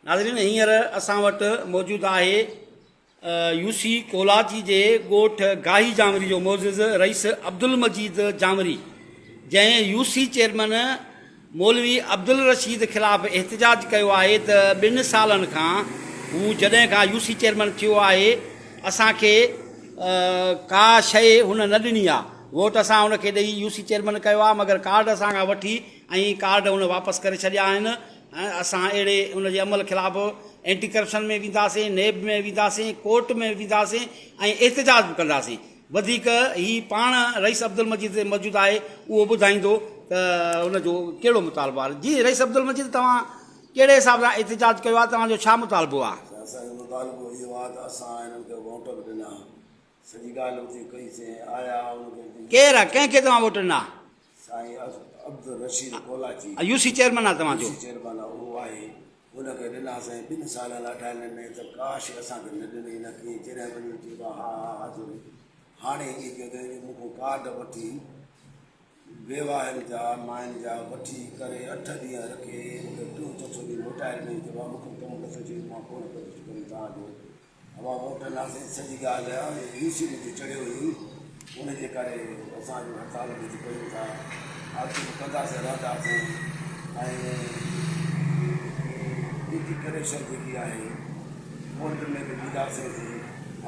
ناظرين هينئر اسان وٽ موجود آهي يو سي ڪولاچي جي ڳوٺ گاهي جانوري جو معزز رئيس عبدالمجيد جانوري جنهن يو سي چيئرمين مولوي عبدالرشيد خلاف احتجاج ڪيو آهي ته ٻن سالن کان هو جڏهن کان يو سي چيئرمين ٿيو آهي اسان کي ڪا شيء هن نه ڏني آهي ووٽ اسان هن کي ڏئي يو سي چيئرمين ڪيو آهي مگر ڪارڊ اسان کان وٺي ۽ ڪارڊ هن واپس ڪري ڇڏيا آهن ۽ اسان اهڙي ان جي عمل خلاف اينٽي ڪرپشن ۾ وينداسين، نيب ۾ وينداسين، ڪورٽ ۾ وينداسين ۽ احتجاج به ڪنداسين. وڌيڪ هي پاڻ رئيس عبدالمجيد تي موجود آهي اهو ٻڌائيندو ته ان جو ڪهڙو مطالبو آهي. جي رئيس عبدالمجيد توهان ڪهڙي حساب سان احتجاج ڪيو آهي توهان جو ڇا مطالبو آهي؟ اسان جو مطالبو اهو آهي ته اسان هنن کي ووٽ به ڏنا سڄي ڳالهه اتي ڪئي سين آيا ان کي ڪير آهي ڪنهن کي توهان ووٽ ڏنا؟ سائين Abdul Rashid Kolachi U C chairman آ توهان جو. يو سي چيئرمين آ اهو آهي ان کي ڏنا سائين ٻن سالن اڍائن ۾ ته ڪا شي اسان کي نه ڏني نه ڪيئي جڏهن وڃون چئبو آ ها ها حاضر هاڻي ائين ڪيو اٿئي جو مون کان ڪارڊ وٺي بيواهن جا ماين جا وٺي ڪري اٺ ڏينهن رکي مون کي ٽيون چوٿون ڏينهن موٽائي ڏنائين چئبو آ مون کان ڪم نٿو ٿئي مان ڪونه ڪندس ڪم توهان جو اها ووٽ ڏناسين سڄي ڳالهه يو سي ۾ چڙهيو هئي ان جي ڪري اسان جو هڙتال به ڪيون ٿا اڳتي به ڪنداسين رهنداسين ۽ اينٽي ڪرپشن جيڪي آهي ڪورٽ ۾ به وينداسين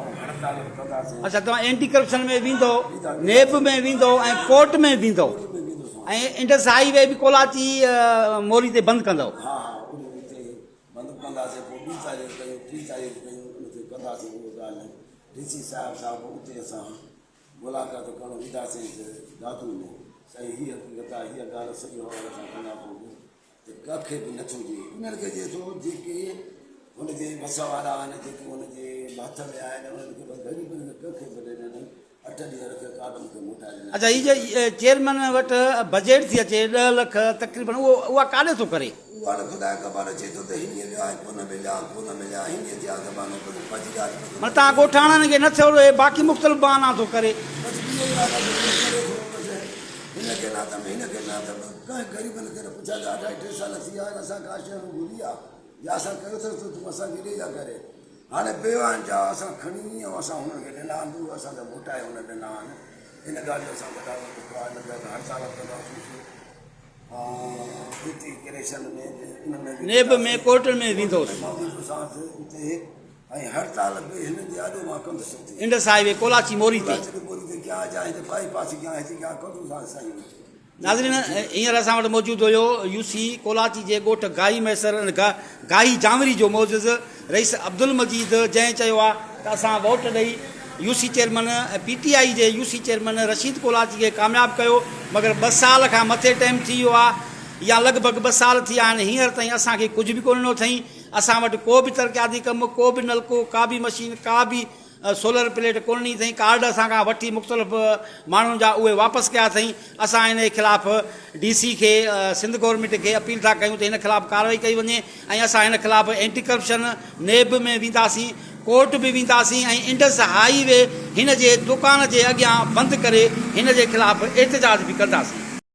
۽ هڙتال به ڪنداسين. اڇا توهان اينٽي ڪرپشن ۾ ويندو نيب ۾ ويندو ۽ ڪورٽ ۾ ويندو ۽ انڊس هائي وي به ڪولاچي موري تي بند ڪندو. ها ها ان تي بند به ڪنداسين پوء ٻي تاريخ ڪيون ٽي تاريخ ڪيون ان تي ڪنداسين اهو ڳالهه ڊي سي صاحب سان به اتي اسان ملاقات ڪرڻ وينداسين دادو ۾ سائين هي حقيقت آهي هيء ڳالهه سڄي حوالي سان ڪندا پوء به ته ڪنهن کي به نٿو ڏئي انهن کي ڏئي ٿو جيڪي هن جي وس وارا آهن جيڪي هن جي هٿ ۾ آهن انهن کي بس غريبن کي ڪنهن کي به نه ڏنائين اٺ ڏينهن رکي ڪارڊ مون کي موٽائي ڏنا. اڇا هي جي چيئرمين وٽ بجيٽ ٿي اچي ڏهه لک تقريبن اهو اها ڪاڏي ٿو ڪري. اها ته خدا کي خبر اچي ٿو ته هينئن ويا ۽ ڪونه مليا ڪونه مليا هينئن ٿيا زبانون ڪجهه پنهنجي ڳالهه ڪجهه. معنيٰ توهان ڳوٺاڻن کي نه ٿيو ڏي باقي مختلف بهانا ٿو ڪري. بس ٻي اها ڳالهه آهي ته ڪري ٿو بس هن کي نه اٿم هن کي نه اٿم ڪنهن غريبن کي نه پڇا ته اڍائي ٽي سال ٿي ويا آهن اسان ڪا شيء نه گهري آهي يا اسان ڪيو اٿس ته تون اسان کي ڏي يا ڪري. هاڻي بيواهن جا اسان کڻي ۽ اسان هنن کي ڏنا آهن، اهي اسان جا موٽائي هن ڏنا آهن. ان ڳالهه جو اسان کي ڏاڍو ڏک آهي، نه ته هڙتال به ڪنداسون ۽ ايٽي ڪريشن ۾ به ان ۾ به نيب ۾ ڪورٽن ۾ ويندوس. مان ويندوسانس اتي ۽ هڙتال به هنن جي آڏو مان ڪندس اتي. انڊس هاء وي ڪولاچي موري تي. ڪولاچي موري تي ڪيان جا هتي بائي پاس ڪيان هتي ڪيان ڪندوسانس سائين. ناظرين هينئر اسان وٽ موجود هيو يو سي ڪولاچي جي ڳوٺ گاهي مهيسر گاهي جانوري جو معزز رئيس عبدالمجيد جنهن چيو آهي ته اسان ووٽ ڏئي U C chairman P T I جي U C chairman Rashid Kolachi کي ڪامياب ڪيو مگر ٻه سال کان مٿي ٽائيم ٿي ويو آهي يا لڳ ڀڳ ٻه سال ٿي ويا آهن هينئر تائين اسان کي ڪجهه به ڪونه ڏنو اٿئين اسان وٽ ڪو به ترقياتي ڪم ڪو به نلڪو ڪا به مشين ڪا به سولر پليٽ ڪونه ڏني اٿئين، ڪارڊ اسان کان وٺي مختلف ماڻهن جا اهي واپس ڪيا اٿئين، اسان ان جي خلاف ڊي سي کي سنڌ گورنمينٽ کي اپيل ٿا ڪيون ته هن خلاف ڪارروائي ڪئي وڃي ۽ اسان هن خلاف اينٽي ڪرپشن نيب ۾ وينداسين ڪورٽ به وينداسين ۽ انڊس هائي وي هن جي دڪان جي اڳيان بند ڪري هن جي خلاف احتجاج به ڪنداسين.